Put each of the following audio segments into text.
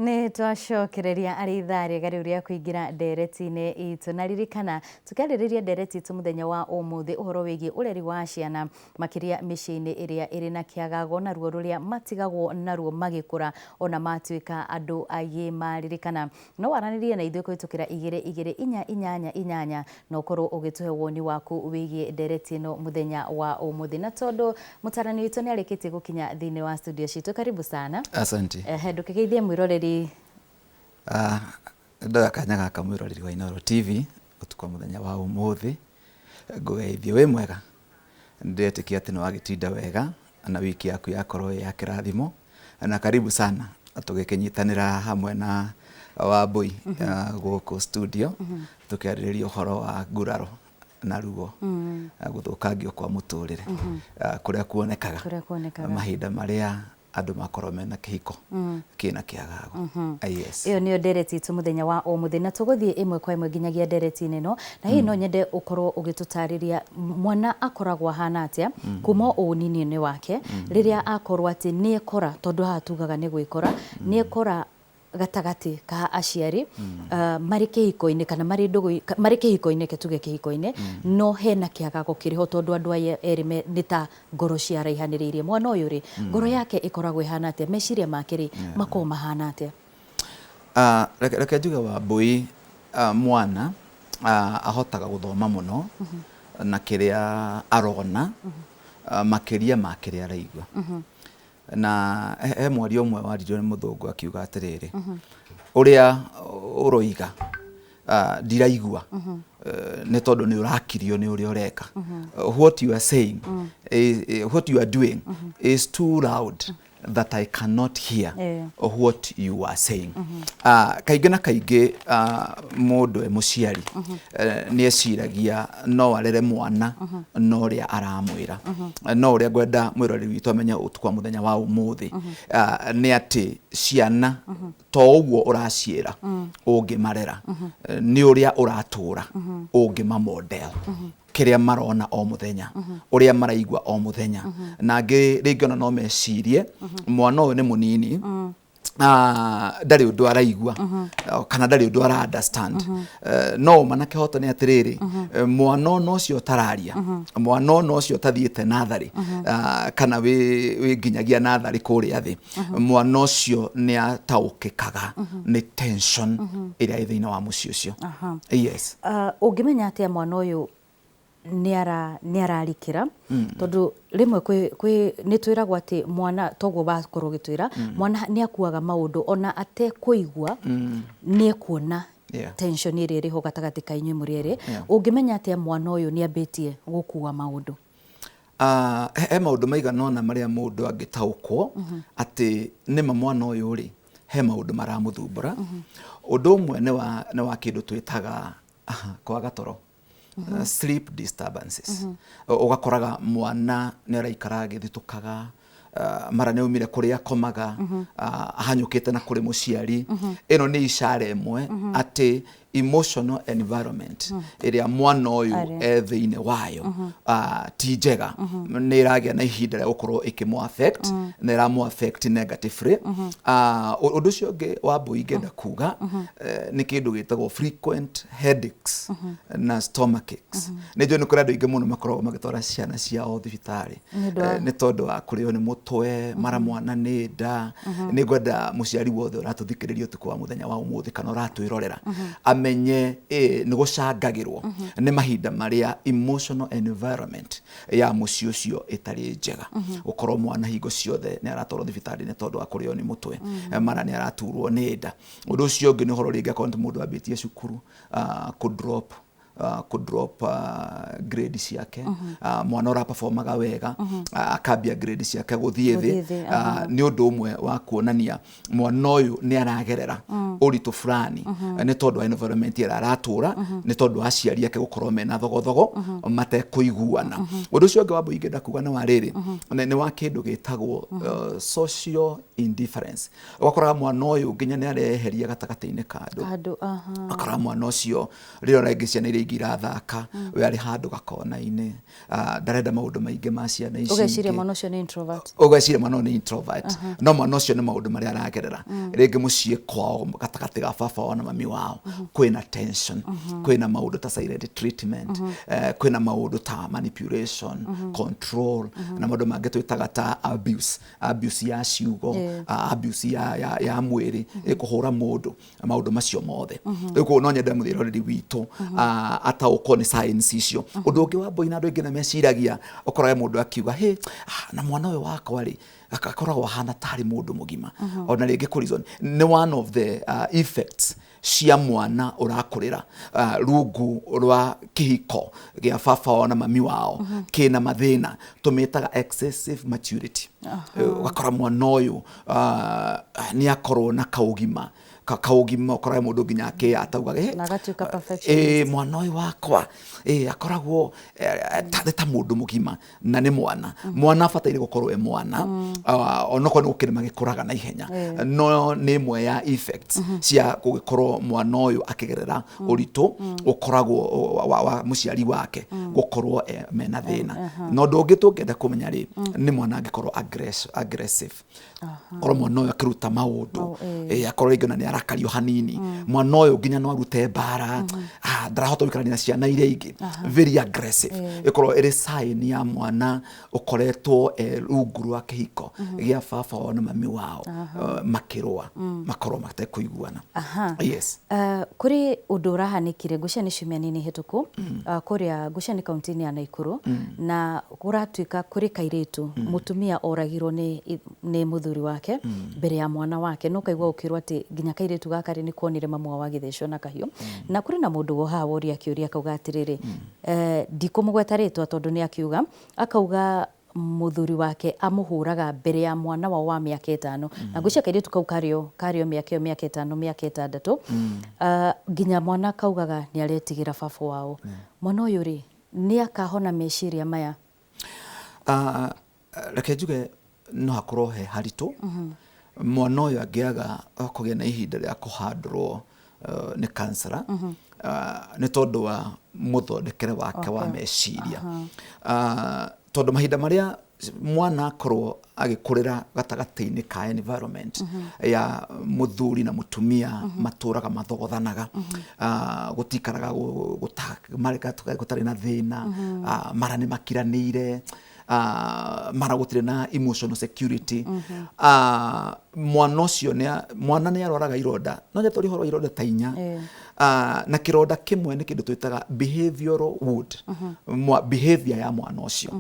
Nĩ twacokereria arĩ ithaa rĩega rĩu rĩa kũingĩra ndereti-inĩ itũ, na ririkana tũkĩarĩrĩria ndereti itũ mũthenya wa ũmũthĩ ũhoro wĩgiĩ ũreri wa ciana, makĩria mĩciĩ-inĩ ĩrĩa ĩrĩ na kĩagago na ruo rũrĩa matigagwo naruo magĩkũra ona matuĩka andũ agima. Ririkana no waranĩrie na ithuĩ kũhĩtũkĩra 2 2 4 8 8 8 na ũkorwo ũgĩtũhe woni waku wĩgiĩ ndereti ĩno mũthenya wa ũmũthĩ. Na tondũ mũtarani witũ nĩ arĩkĩtie gũkinya thĩinĩ wa studio citũ, karibu sana. Asante. Ehe, ndũkĩgeithie mwĩroreri. Ndoya kanya gaka, mwĩroreri wa Inooro TV, ũtukũ wa mũthenya wa ũmũthĩ ngũgeithie wĩ mwega. Ndĩretĩkia atĩ nĩ wagĩtinda wega na wiki yaku yakorwo ĩ ya kĩrathimo, na karibu sana tũgĩkĩnyitanĩra hamwe na Wambui gũkũ studio tũkĩarĩrĩria ũhoro wa nguraro na ruo, gũthũkangio kwa mũtũrĩre kũrĩa kuonekaga kũrĩa kuonekaga mahinda marĩa andũ makorwo mena kĩhiko kĩna kĩagago. Yes. Ĩyo nĩyo ndereti itũ mũthenya wa ũmũthĩ, na tũgũthiĩ ĩmwe kwa ĩmwe nginyagia ndereti-inĩ ĩno. Na hihi no nyende ũkorwo ũgĩtũtarĩria mwana akoragwo ahana atĩa kuma ũnini-inĩ wake rĩrĩa akorwo atĩ nĩ ekora, tondũ haha tugaga nĩ gwĩkora, nĩ ekora gatagatĩ ka aciari marĩ kĩhiko-inĩ kana marĩ ndũgũ, marĩ kĩhiko-inĩ, reke tuge kĩhiko-inĩ, no hena kĩagago kĩrĩ ho, tondũ andũ aya erĩ nĩ ta ngoro ciaraihanĩrĩirie. Mwana ũyũ rĩ, ngoro yake ĩkoragwo ĩhana atĩa? Meciria make rĩ, makoragwo mahana atĩa? Reke njuge, Wambui, mwana ahotaga gũthoma mũno na kĩrĩa arona makĩria ma kĩrĩa araigua. Na he mwario ũmwe waririo nĩ mũthũngũ akiuga atĩrĩrĩ, "Ũrĩa ũroiga ndiraigua nĩ tondũ nĩ ũrakirio nĩ ũrĩa ũreka. What you are saying is, what you are doing is too loud that I cannot hear what you are saying." Kaingĩ na kaingĩ mũndũ e mũciari nĩ eciragia no arere mwana no ũrĩa aramwĩra. No ũrĩa ngwenda mwĩroreri witũ amenye ũtukũ wa mũthenya wa ũmũthĩ nĩ atĩ ciana to ũguo ũraciĩra ũngĩmarera, nĩ ũrĩa ũratũra ũngĩma model, kĩrĩa marona o mũthenya, ũrĩa maraigua o mũthenya. Na angĩ rĩngĩ ona no mecirie mwana ũyũ nĩ mũnini, ndarĩ ũndũ araigua kana ndarĩ ũndũ ara understand. No ũma na kĩhoto nĩ atĩrĩrĩ, mwana ona ũcio ũtararia, mwana ona ũcio ũtathiĩte natharĩ kana wĩ nginyagia natharĩ kũrĩa thĩ, mwana ũcio nĩ ataũkĩkaga nĩ tension ĩrĩa ĩ thĩinĩ wa mũciĩ ũcio. Yes. Ũngĩmenya atĩa mwana ũyũ nĩ ararikĩra? Tondũ rĩmwe kwĩ nĩ twĩragwo atĩ mwana, toguo wakorwo ũgĩtwĩra, mwana nĩ akuaga maũndũ ona atekũigua, nĩ ekuona tension ĩrĩa ĩrĩ ho gatagatĩ ka inyuĩ mũrĩ erĩ. Ũngĩmenya atĩa mwana ũyũ nĩ ambĩtie gũkua maũndũ? He maũndũ maigana ũna marĩa mũndũ angĩtaũkwo atĩ nĩma mwana ũyũ rĩ, he maũndũ maramũthumbũra. Ũndũ ũmwe nĩ wa kĩndũ twĩtaga kwaga toro, sleep disturbances. Ũgakoraga mwana nĩ araikara agĩthitũkaga, mara nĩ aumire kũrĩa akomaga, ahanyũkĩte na kũrĩ mũciari. Ĩno nĩ ishara ĩmwe atĩ emotional environment ĩrĩa mwana ũyũ Arĩ. e thĩinĩ wayo ti njega, nĩ ĩragĩa na ihinda rĩa gũkorwo ĩkĩmũ affect na ĩramũ affect negatively. Ũndũ ũcio ũngĩ wa mbũi ingĩenda kuga nĩ kĩndũ gĩtagwo frequent headaches na stomach aches. Nĩ njũĩ nĩ kũrĩ andũ aingĩ mũno makoragwo magĩtwara ciana ciao thibitarĩ Nĩ ũndũ wa- nĩ tondũ wa kũrĩo nĩ mũtwe, mara mwana nĩ nda. Nĩ ngwenda mũciari wothe ũratũthikĩrĩria ũtukũ wa mũthenya wa ũmũthĩ kana ũratwĩrorera amenye nĩ gũcangagĩrwo nĩ mahinda marĩa emotional environment ya mũciĩ ũcio ĩtarĩ njega, gũkorwo mwana hingo ciothe nĩ aratwarwo thibitarĩ nĩ tondũ wa kũrĩo nĩ mũtwe, mara nĩ araturwo nĩ nda. Ũndũ ũcio ũngĩ nĩ ũhoro rĩngĩ akorwo nĩ mũndũ ambĩtie cukuru kũ drop grade ciake, mwana ũraperformaga wega akambia grade ciake gũthiĩ thĩ. Gũthiĩ thĩ. Nĩ ũndũ ũmwe wa kuonania mwana ũyũ nĩ aragerera ũritũ fulani nĩ tondũ wa environment ĩrĩa aratũra, nĩ tondũ wa aciari ake gũkorwo mena thogothogo matekũiguana. Ũndũ ũcio ũngĩ wa mbũi ingĩenda kuga nĩ wa rĩrĩ, nĩ wa kĩndũ gĩtagwo social indifference. Ũgakoraga mwana ũyũ nginya nĩ areheria gatagatĩ-inĩ ka andũ. Andũ, aha. Akora mwana ũcio rĩrĩa ũrengĩ ciana iria ingĩ. ingĩ irathaka, we arĩ handũ gakona-inĩ, ndarenda maũndũ maingĩ ma ciana ici Ũgeciria ingĩ. Mwana ũcio nĩ introvert. Ũgeciria mwana ũyũ nĩ introvert, no mwana ũcio nĩ maũndũ marĩa aragerera. Rĩngĩ mũciĩ kwao, gatagatĩ ga baba wao na mami wao, kwĩna tension, kwĩna maũndũ ta silent treatment, kwĩna maũndũ ta manipulation, control, na maũndũ mangĩ twĩtaga ta abuse, abuse ya ciugo, abuse ya mwĩrĩ, kũhũra mũndũ, maũndũ macio mothe. Rĩu koguo no nyende mũthĩroreri witũ ataũkwo nĩ signs icio. Ũndũ ũngĩ wa mbũi na andũ aingĩ nĩ meciragia, ũkorage mũndũ akiuga, "Hĩ, na mwana ũyũ wakwa rĩ, akoragwo ahana tarĩ mũndũ mũgima." Ona rĩngĩ kũ reason nĩ one of the effects cia mwana ũrakũrĩra rungu rwa kĩhiko gĩa baba wao na mami wao kĩna mathĩna, tũmĩtaga excessive maturity. Ũgakora mwana ũyũ nĩ akorwo na kaũgima kaũgima, ũkoraga mũndũ nginya akĩyata ugaga, Na agatuĩka perfectionist. Mwana ũyũ wakwa akoragwo tarĩ ta mũndũ mũgima, na nĩ mwana. Mwana abataire gũkorwo e mwana, onokorwo nĩ gũkĩrĩ magĩkũraga na ihenya, no nĩ ĩmwe ya effects cia gũgĩkorwo mwana ũyũ akĩgerera ũritũ ũkoragwo wa mũciari wake gũkorwo mena thĩna. Na ũndũ ũngĩ tũngĩenda kũmenya rĩ, nĩ mwana angĩkorwo aggressive, korwo mwana ũyũ akĩruta maũndũ, akorwo rĩngĩ ona nĩ arakario hanini, mwana ũyũ nginya no arute mbara, ndarahota gũikarania na ciana iria ingĩ, very aggressive, ĩkorwo ĩrĩ sign ya mwana ũkoretwo rungu rwa kĩhiko gĩa baba wao na mami wao makĩrũa, makorwo matekũiguana. Yes. Kũrĩ ũndũ ũrahanĩkire, ngwĩciria nĩ ciumia nini hĩtũku, kũrĩa ngwĩciria nĩ kaunti-inĩ ya Naikuru, na kũratuĩka kũrĩ kairĩtu mũtumia oragirwo nĩ mũthuri wake mbere ya mwana wake, no kaigua ũkĩrwo atĩ nginya kairĩtu gaka rĩ, nĩ konire mamu wao agĩthecwo na kahiũ. Na kũrĩ na mũndũ wo haha woria kĩũria, akauga atĩrĩrĩ, ndikũmũgweta rĩtwa tondũ nĩ akiuga, akauga mũthuri wake amũhũraga mbere ya mwana wao wa mĩaka 5, na ngwĩciria kairĩtu kau karĩo mĩaka ĩyo, mĩaka 5, mĩaka 6, nginya mwana kaugaga nĩ aretigĩra baba wao. Mwana ũyũ rĩ, nĩ akahona meciria maya? Reke njuge no hakorwo he haritũ mwana ũyũ angĩaga kũgĩa na ihinda rĩa kũhandũrwo nĩ counselor, nĩ tondũ wa mũthondekere wake wa meciria, tondũ mahinda marĩa mwana akorwo agĩkũrĩra gatagatĩ-inĩ ka environment ya mũthuri na mũtumia matũraga mathogothanaga, gũtikaraga gũtarĩ na thĩna, mara nĩ makiranĩire, mara gũtirĩ na emotional security, mwana ũcio mwana nĩ arwaraga ironda. No nyende twarie ũhoro wa ironda ta inya. Na kĩronda kĩmwe nĩ kĩndũ twĩtaga behavioral wound, behavior ya mwana ũcio.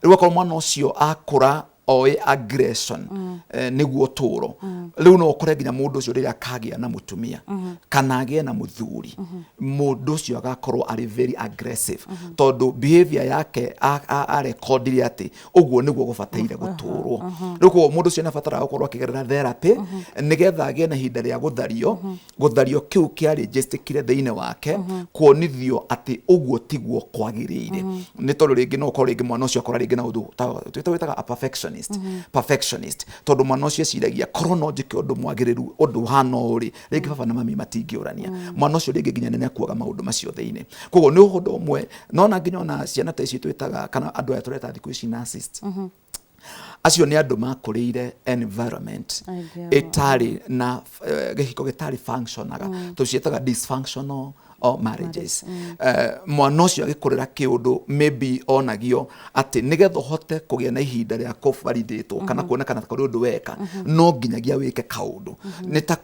Rĩu akorwo mwana ũcio akũra oĩ aggression nĩguo tũro, rĩu no ũkore nginya mũndũ ũcio rĩrĩa akagĩa na mũtumia kana agĩe na mũthuri, mũndũ ũcio agakorwo arĩ very aggressive, tondũ behavior yake arekondire atĩ ũguo nĩguo gũbataire gũtũrwo. Rĩu koguo mũndũ ũcio nĩ abataraga gũkorwo akĩgerera therapy, nĩgetha agĩe na ihinda rĩa gũthario kĩu kĩarĩnjĩstĩkire thĩinĩ wake, kuonithio atĩ ũguo tiguo kwagĩrĩire. Nĩ tondũ rĩngĩ no ũkorwo rĩngĩ mwana ũcio akora rĩngĩ na ũndũ twĩtaga a perfectionist, tondũ mwana ũcio eciragia, korwo no njĩke ũndũ mwagĩrĩru, ũndũ ũhana ũũ rĩ, rĩngĩ baba na mami matingĩũrania. Mwana ũcio rĩngĩ nginya nĩ akuaga maũndũ macio thĩinĩ. Koguo nĩ ũndũ ũmwe nona nginya ona ciana ta ici twĩtaga, kana andũ aya tũreta thikũ ici narcissist, acio nĩ andũ makũrĩire environment ĩtarĩ na gĩhiko gĩtarĩ functionaga, tũciĩtaga dysfunctional marriages. Mwana ũcio agĩkũrĩra kĩũndũ maybe onagio atĩ nĩgetha ũhote kũgĩa na ihinda rĩa kũvalidatwo kana kuonekana kũrĩ ũndũ weka, no nginyagia wĩke kaũndũ, nĩ ta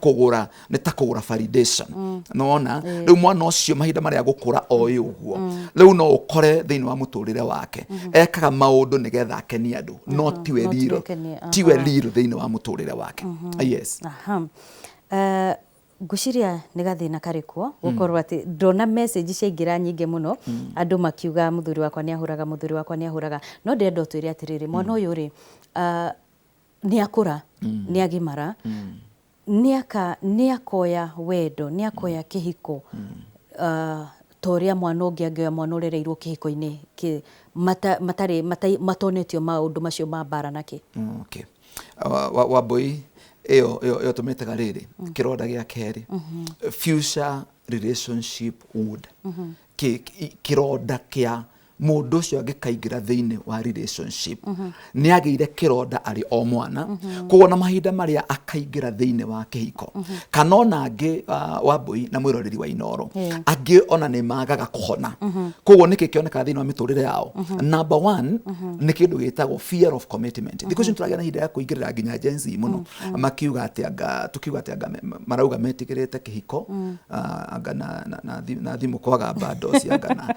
kũgũra validation. Nĩwona rĩu mwana ũcio mahinda marĩa gũkũra oĩ ũguo, rĩu no ũkore thĩinĩ wa mũtũrĩre wake ekaga maũndũ nĩgetha akenie andũ, no tiwe No tiwe real, tiwe real thĩinĩ wa mũtũrĩre wake. Yes. Aha. Ngwĩciria nĩ gathĩna karĩ kuo gũkorwo atĩ ndona message ciaingĩra nyingĩ mũno, andũ makiuga, "Mũthuri wakwa nĩ ahũraga, mũthuri wakwa nĩ ahũraga." No ndĩrenda ũtwĩre atĩrĩrĩ, mwana ũyũ rĩ, nĩ akũra, nĩ agimara, nĩ akoya wendo, nĩ akoya kĩhiko ta ũrĩa mwana ũngĩ angĩoya, mwana ũrereirwo kĩhiko-inĩ matarĩ matonetio maũndũ macio ma mbara na kĩ? Okay. Wambui, ĩyo tũmĩtaga rĩrĩ kĩronda gĩa kerĩ, future relationship wound. Kĩronda kĩa mũndũ ũcio angĩkaingĩra thĩinĩ wa relationship, nĩ agĩire kĩronda arĩ o mwana. Koguo na mahinda marĩa akaingĩra thĩinĩ wa kĩhiko, kana ona angĩ, Wambui na mwĩroreri wa Inoro, angĩ ona nĩ magaga kũhona. Koguo nĩkĩ kĩonekaga thĩinĩ wa mĩtũrĩre yao? Number one nĩ kĩndũ gĩtagwo fear of commitment. Thikũ ici nĩtũragĩa na ihinda rĩa kũingĩrĩra nginya Gen Z mũno, makiuga atĩ anga tukiuga atĩ anga marauga metigĩrĩte kĩhiko, anga na thimũ kwaga bundles, anga na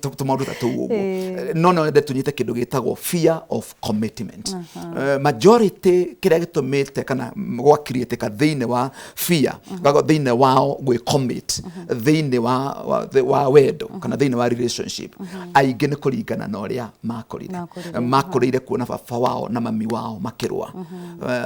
tũmaũndũ ta tũu ũguo. No nyende tũnyite kĩndũ gĩtagwo fear of commitment. Majority kĩrĩa gĩtũmĩte kana gwakiriĩtĩka thĩinĩ wa fear gago thĩinĩ wao gwĩ commit thĩinĩ wa wendo kana thĩinĩ wa relationship, aingĩ nĩ kũringana na ũrĩa makorire. Makũrire. Makũrĩire kuona baba wao na mami wao makĩrũa,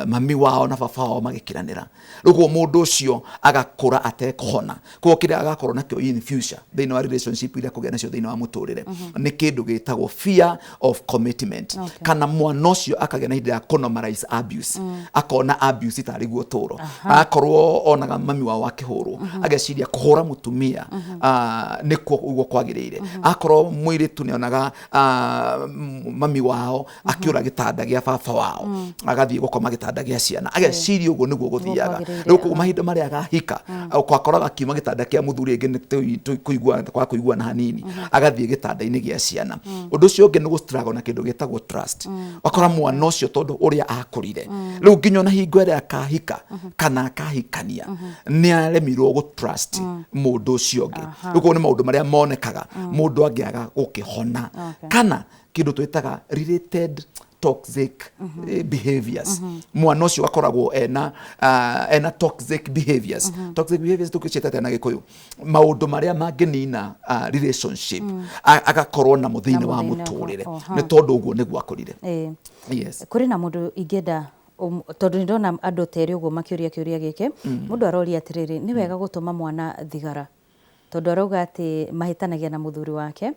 mami wao na baba wao magĩkiranĩra. Rĩu koguo mũndũ ũcio agakũra atekũhona. Koguo kĩrĩa agakorwo nakĩo in future thĩinĩ wa relationship iria kũgĩa nacio thĩinĩ wa mũtũrĩre nĩ kĩndũ gĩtagwo fear of commitment. Kana mwana ũcio akagĩa na ihinda rĩa kũnormalize abuse, akona abuse tarĩ guo ũtũro. Akorwo onaga mami wao akĩhũrwo, ageciria kũhũra mũtumia nĩkuo ũguo kwagĩrĩire. Akorwo mũirĩtu nĩonaga mami wao akĩũra gĩtanda gĩa baba wao, agathiĩ gũkoma gĩtanda gĩa ciana, ageciria ũguo nĩguo gũthiaga. Kwagĩrĩire. Rĩu koguo mahinda marĩa agahika, kwakoraga akiuma gĩtanda kĩa mũthuri rĩngĩ nĩ kwaga kũiguana hanini, agathiĩ gĩtanda-inĩ gĩa ciana. Ũndũ ũcio ũngĩ nĩ gũ-struggle na kĩndũ gĩtagwo trust. Wakora mwana ũcio, tondũ ũrĩa akũrire, rĩu nginya ona hingo ĩrĩa akahika kana akahikania, nĩ aremirwo gũ trust mũndũ ũcio ũngĩ. Rĩu koguo nĩ maũndũ marĩa monekaga mũndũ angĩaga gũkĩhona. Kana kĩndũ twĩtaga related toxic behaviors. Mwana ũcio akoragwo ena toxic behaviors. Toxic behaviors tũkĩciĩta atĩa na Gĩkũyũ? Maũndũ marĩa mangĩnina relationship, agakorwo namo thĩinĩ Namo wa thĩinĩ wa mũtũrĩre, nĩ tondũ ũguo nĩguo akũrire. Yes. Kũrĩ na mũndũ ingĩenda tondũ nĩ ndona andũ ta erĩ ũguo makĩũria kĩũria gĩkĩ. Mũndũ aroria atĩrĩrĩ, nĩ wega gũtũma mwana thigara? Tondũ arauga atĩ mahĩtanagia na mũthuri wake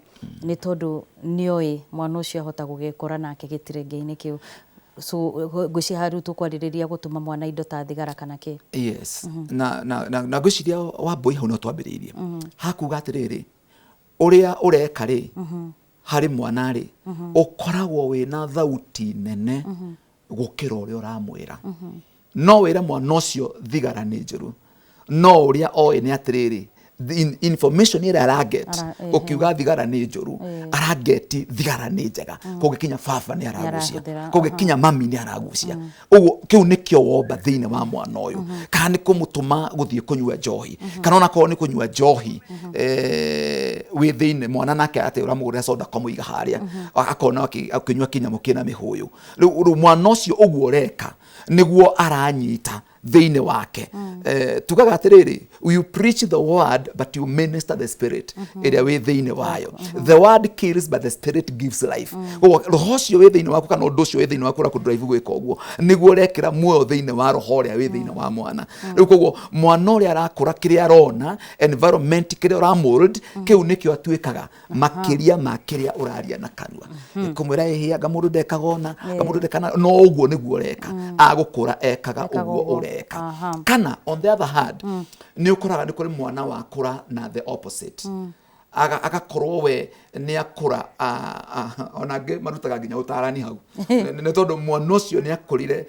nĩ tondũ nĩoĩ mwana ũcio ahota gũgĩkora nake gĩtirenge-inĩ kĩu. So ngwĩciria haha rĩu tũkwarĩrĩria gũtũma mwana indo ta thigara kana kĩ. Yes, na ngwĩciria, Wambui, hau no twambĩrĩirie hakuga atĩrĩrĩ, ũrĩa ũreka rĩ harĩ mwana rĩ, ũkoragwo wĩna thauti nene gũkĩra ũrĩa ũramwĩra. No wĩre mwana ũcio thigara nĩ njũru, no ũrĩa oĩ nĩ atĩrĩrĩ, information ĩrĩa araget ũkiuga thigara nĩ njũru, arageti thigara nĩ njega. Kũngĩkinya baba nĩ aragucia, Nĩarahũthĩra, kũngĩkinya mami nĩ aragucia, ũguo kĩu nĩkĩo womba thĩinĩ wa mwana ũyũ. Kana nĩ kũmũtũma gũthiĩ kũnyua njohi, kana onakorwo nĩ kũnyua njohi, wĩ thĩinĩ mwana nake atĩ ũramũgũrĩra soda kamũiga harĩa, akona akĩnyua kĩnyamũ kĩna mĩhũyũ. Rĩu mwana ũcio ũguo ũreka nĩguo aranyita thĩinĩ wake. Tugaga atĩrĩrĩ, you preach the word but you minister the spirit ĩrĩa wĩ thĩinĩ wayo. The word kills but the spirit gives life. Koguo roho ũcio wĩ thĩinĩ waku, kana ũndũ ũcio wĩ thĩinĩ waku ũrakũdrive gwĩka ũguo, nĩguo ũrekĩra muoyo thĩinĩ wa roho ũrĩa wĩ thĩinĩ wa mwana. Rĩu koguo mwana ũrĩa arakũra, kĩrĩa arona environment, kĩrĩa ũramold, kĩu nĩkĩo atuĩkaga makĩria ma kĩrĩa ũraria na kanua kũmwĩra ĩhĩ, anga mũndũ ndekaga ona anga mũndũ ndekana. No ũguo nĩguo ũreka, agũkũra ekaga Ekaga ũguo ũguo. ũreka. Kana on the other hand, nĩ ũkoraga nĩ kũrĩ mwana wakũra na the opposite. Agakorwo we nĩ akũra, ona angĩ marutaga nginya ũtarani hau. Nĩ tondũ mwana ũcio nĩ akũrire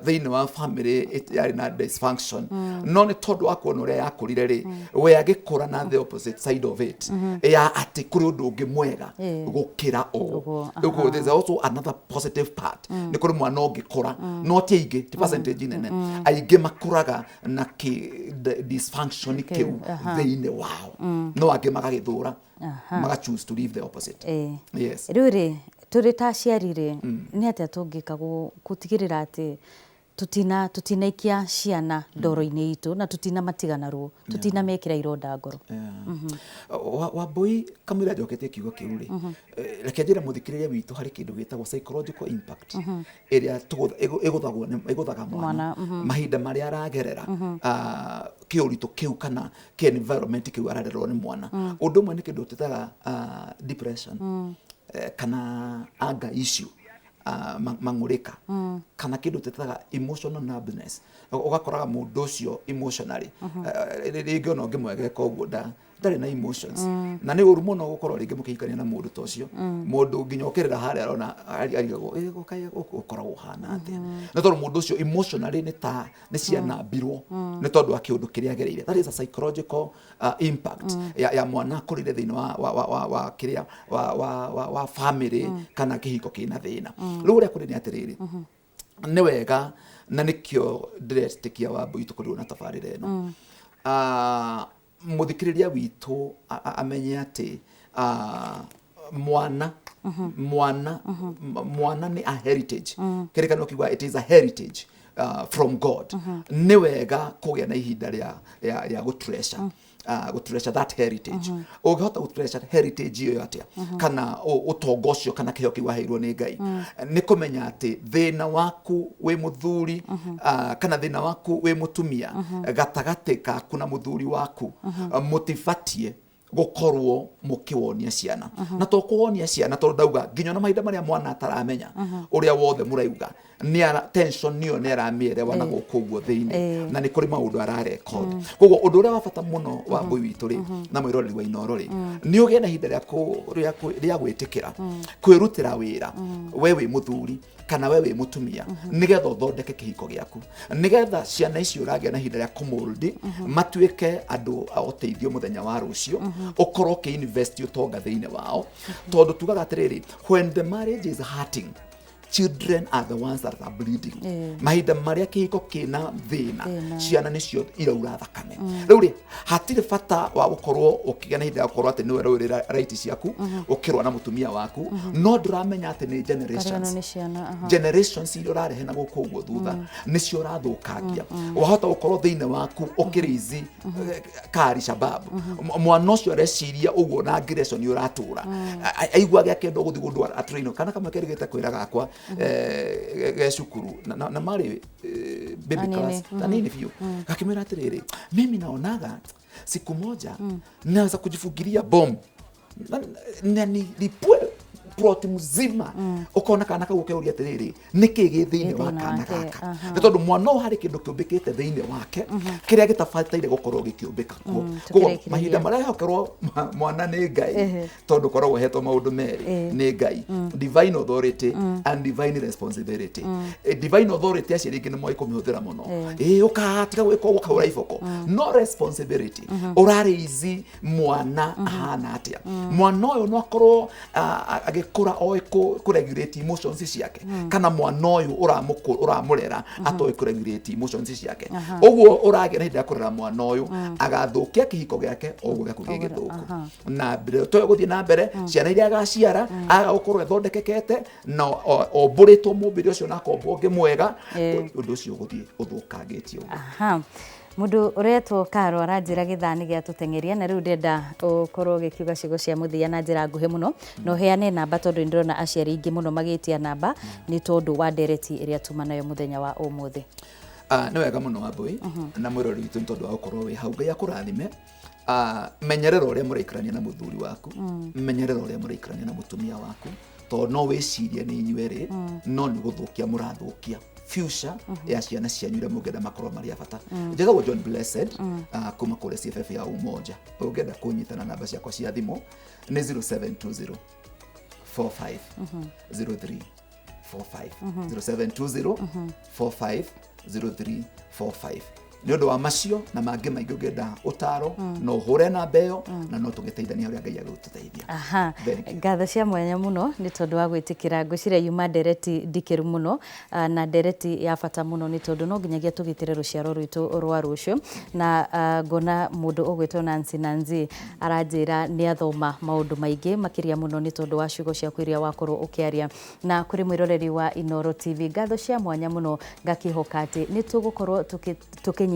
thĩinĩ wa family yarĩ na dysfunction, no nĩ tondũ wa kuona ũrĩa yakũrire rĩ, we agĩkũra na the opposite side of it, ya atĩ kũrĩ ũndũ ũngĩ mwega gũkĩra ũũ. Ũguo. Rĩu koguo there's also another positive part. Nĩ kũrĩ mwana ũngĩkũra, no ti aingĩ, ti percentage nene. Aingĩ makũraga na kĩ dysfunction kĩu thĩinĩ wao, no angĩ magagĩthũra, maga choose to live the opposite. Yes. Rĩu rĩ, tũrĩ ta aciari rĩ, nĩ atĩa tũngĩka gũtigĩrĩra atĩ tutinaikia ciana ndoro-inĩ itũ na tutinamatiga ruo, tutinamekĩra ironda ngoro? Wambui, kamũira njoketie kiugo kĩu rĩ, reke njĩre mũthikĩrĩria witũ harĩ kĩndũ gĩtagwo psychological impact ĩrĩa ĩgũthaga mwana mahinda marĩa aragerera kĩũritũ kĩu kana kĩ environment kĩu ararerwo nĩ mwana. Ũndũ ũmwe nĩ kĩndũ twĩtaga depression, kana anger issue, mang'ũrĩka, kana kĩndũ twĩtaga emotional numbness. Ũgakoraga mũndũ ũcio emotionally, rĩngĩ ona ũngĩmwegeka ũguo Ndarĩ na emotions, na nĩ ũru mũno gũkorwo rĩngĩ mũkĩhikania na mũndũ ta ũcio, mũndũ nginya ũkĩrĩra harĩa arona arigagwo, "Ĩ, gũkaĩ gũkũ ũkoragwo ũhana atĩa?" Nĩ tondũ mũndũ ũcio emotionally nĩ ta nĩ cianambirwo nĩ tondũ wa kĩũndũ kĩrĩa agereire. That is a psychological impact ya mwana akũrĩre thĩinĩ wa kĩrĩa wa family kana kĩhiko kĩna thĩna. Rĩu ũrĩa kũrĩ nĩ atĩrĩrĩ, nĩ wega na nĩkĩo ndĩretĩkia Wambui tũkorirwo na tabarĩra ĩno. Mũthikĩrĩria witũ amenye atĩ mwana nĩ a heritage. Kĩrĩkanĩro kiuga it is a heritage from God. Nĩ wega kũgĩa na ihinda rĩa gũtreasure gũtreasure that heritage. Ũngĩhota gũtreasure heritage ĩyo atĩa, kana ũtonga ũcio kana kĩheo kĩu waheirwo nĩ Ngai? Nĩ kũmenya atĩ thĩna waku wĩ mũthuri kana thĩna waku wĩ mũtumia, gatagatĩ kaku na mũthuri waku, mũtibatiĩ gũkorwo mũkĩwonia ciana, na to kũwonia ciana, tondũ ndauga nginya ona mahinda marĩa mwana ataramenya ũrĩa wothe mũrauga, nĩ ara tension nĩyo nĩ aramĩerewa na gũkũ ũguo thĩinĩ, na nĩ kũrĩ maũndũ ararecord. Koguo ũndũ ũrĩa wa bata mũno wa Mbũi witũ rĩ na mwĩroreri wa Inooro rĩ, nĩ ũgĩe na ihinda rĩa gwĩtĩkĩra kwĩrutĩra wĩra, we wĩ mũthuri kana we wĩ mũtumia, nĩgetha ũthondeke kĩhiko gĩaku, nĩgetha ciana icio ũragĩa na ihinda rĩa kũmold matuĩke andũ a ũteithio mũthenya wa rũciũ, ũkorwo ũkĩ-invest ũtonga thĩinĩ wao, tondũ tugaga atĩrĩrĩ, when the marriage is hurting, children are the ones that are bleeding. Mahinda marĩa kĩhiko kĩna thĩna, Thĩna. ciana nĩcio iraura thakame. Rĩu rĩ, hatirĩ bata wa gũkorwo ũkĩgĩa na ihinda rĩa gũkorwo atĩ nĩwe rũĩrĩra right ciaku ũkĩrũa na mũtumia waku, no ndũramenya atĩ nĩ Karĩgano generations nĩ ciana, aha. Generations iria ũrarehe na gũkũ ũguo thutha nĩcio ũrathũkangia. Wahota gũkorwo thĩinĩ waku ũkĩrĩizi kari shababu, mwana ũcio areciria ũguo na aggression ũratũra aiguage akĩenda gũthiĩ gũndũ atrainwo. Kana kamwe kerĩgĩte kwĩra gakwa ge cukuru na marĩ baby Anini, class, anini biũ, gakĩmwĩra atĩrĩrĩ, "Mimi naonaga siku moja naweza kujifungilia bomu na nilipue plot mzima." Ukona kana kau ũkeuria atĩrĩrĩ, nĩkĩ gĩ thĩinĩ wa Gĩ thĩinĩ kana wake, gaka? Aha. Nĩ tondũ mwana ũyũ harĩ kĩndũ kĩũmbĩkĩte thĩinĩ wake kĩrĩa gĩtabataire gũkorwo gĩkĩũmbĩka kuo. Koguo Tũkĩrĩkĩrĩria. mahinda marĩa ehokerwo mwana nĩ Ngai, tondũ koragwo hetwo maũndũ merĩ nĩ Ngai, divine authority and divine responsibility. Divine authority aciari aingĩ nĩ moĩ kũmĩhũthĩra mũno, ĩ ũka tiga gwĩka ũguo, ũkahũra iboko, no responsibility, ũrarĩizi mwana ahana atĩa? Mwana ũyũ no akorwo agĩkũra oĩ kũ regulate emotions ciake, kana mwana ũyũ ũramũrera atoĩ kũ regulate emotions ciake? Ũguo ũragĩa na ihinda rĩa kũrera mwana ũyũ, agathũkia kĩhiko gĩake o ũguo gĩaku gĩ gĩthũku, na mbere toyo gũthiĩ na mbere ciana iria agaciara aga gũkorwo ethondekekete na ombũrĩtwo mũmbĩre ũcio na akombwo ũngĩ mwega, ũndũ ũcio ũgũthiĩ ũthũkangĩtie ũguo. Aha. Mũndũ ũretwo Karo aranjĩra gĩthaa nĩ gĩatũteng'eria, na rĩu ndĩrenda ũkorwo ũgĩkiuga ciugo cia mũthia na njĩra nguhĩ mũno, na ũheane namba, tondũ nĩ ndĩrona aciari aingĩ mũno magĩtia namba nĩ tondũ wa ndereti ĩrĩa tuma nayo mũthenya wa ũmũthĩ. Nĩ wega mũno Wambui na mwĩrori witũ, nĩ tondũ wa gũkorwo wĩ hau. Ngai akũrathime. Menyerera ũrĩa mũraikarania na mũthuri waku, menyerera ũrĩa mũraikarania na mũtumia waku, tondũ no wĩcirie nĩ inyuĩ erĩ, no nĩ gũthũkia mũrathũkia future ya ciana cianyu iria mũngĩenda makorwo marĩ a bata. Njĩtagwo John Blessed, kuma kũrĩa CFF ya Umoja. Ũngĩenda kũnyitana, namba ciakwa cia thimũ nĩ 0720 45 03 45, 0720 45 03 45. Nĩ ũndũ wa macio na mangĩ maingĩ, ũngĩenda ũtaro, no ũhũre namba ĩyo na no tũgĩteithania ũrĩa Ngai agũtũteithia. Aha. Thank you. Ngatho cia mwanya mũno nĩ tondũ wa gwĩtĩkĩra. Ngwĩciria yuma ndereti ndikĩru mũno, na ndereti ya bata mũno, nĩ tondũ no nginyagia tũgitĩre rũciaro rwitũ rwa rũciũ. Na ngona mũndũ ũgwĩtwo Nancy Nancy aranjĩra nĩ athoma maũndũ maingĩ makĩria mũno nĩ tondũ wa ciugo ciaku iria wakorwo ũkĩaria. Na kũrĩ mwĩroreri wa Inooro TV, ngatho cia mwanya mũno, ngakĩhoka atĩ nĩ tũgũkorwo tũkĩnyitana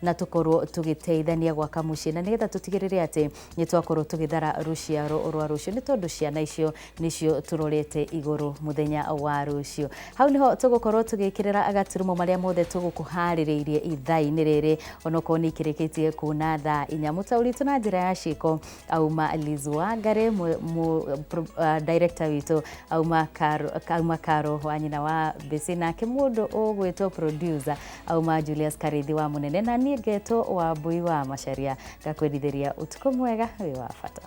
na tũkorwo tũgĩteithania gwaka mũciĩ, na nĩgetha tũtigĩrĩre atĩ nĩ twakorwo tũgĩthara rũciaro rwa rũciũ, nĩ tondũ ciana icio nĩcio tũrorete igũrũ mũthenya wa rũciũ. Hau nĩho tũgũkorwo tũgĩkĩrĩra gaturumo marĩa mothe tũgũkũharĩrĩirie ithaa-inĩ rĩrĩ, onokorwo nĩ ikĩrĩkĩtie kuuna thaa 4. Mũtaũri witũ na njĩra ya ciĩko auma Liz Wangari, director witũ auma Karo wa nyina wa Mbĩci, nake mũndũ ũgwĩtwo producer auma Julius Karithi. Mũnene wa Mũnene, na niĩ ngetwo Wambui wa Macharia, ngakwendithĩria ũtukũ mwega wĩ wa bata.